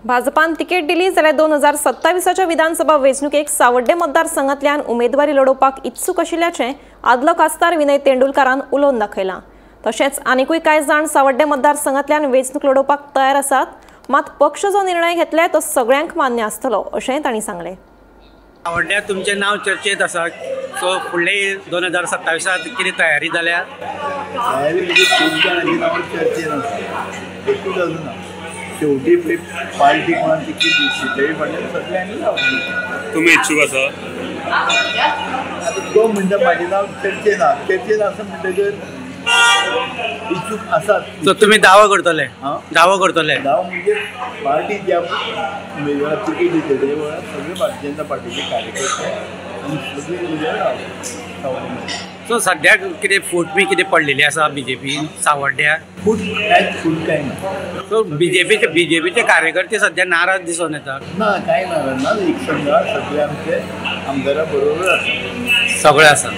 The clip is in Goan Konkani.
भाजपान तिकेट दिली जाल्यार 2027च्या विधानसभा वेंचणुकेक सावड्डे मतदारसंघांतल्यान उमेदवारी लढोवपाक इत्सूक आशिल्ल्याचें आदलो खासदार विनय तेंडुलकारान उलोवन दाखयलां। तशेंच आनिकूय कांय जाण सावड्डे मतदारसंघांतल्यान वेंचणूक लढोवपाक तयार आसात, मात पक्ष जो निर्णय घेतले तो सगळ्यांक मान्य आसतलो अशेंय तांणी सांगलें। सावड्ड्या तुमचें नांव चर्चेत आसा, सो फुडले 2027 कितें तयारी जाल्या? तयारी म्हणजे खूब जाणांची नांवां चर्चेन आसा, एकूच अजून ना। शेवटी पार्टी कोणाक तिकेट दिवची तेय फाटल्यान सगळ्यांनी रावली। तुमी इच्छूक आसा? आतां तो म्हणटा म्हाजें नांव चर्चेन ना, चर्चेन आसा म्हणटकर इच्छूक आसात। सो तुमी दावो करतले? दावो करतले? दावो म्हणजे पार्टी ज्या उमेदवाराक तिकेट दितले ते वेळार सगळे भारतीय जनता पार्टीचे कार्यकर्ते आनी सगळे उमेदवार रावले। सो सद्याक कितें फूट बी कितें पडलेली आसा बीजेपी सावड्ड्या? फूट कांयच, फूट कांय ना। सो बीजेपीचे कार्यकर्ते सद्या नाराज दिसून येतात? ना, कांय नाराज ना, एक संघा सगळे आमचे आमदारा बरोबर आसा, सगळे आसा।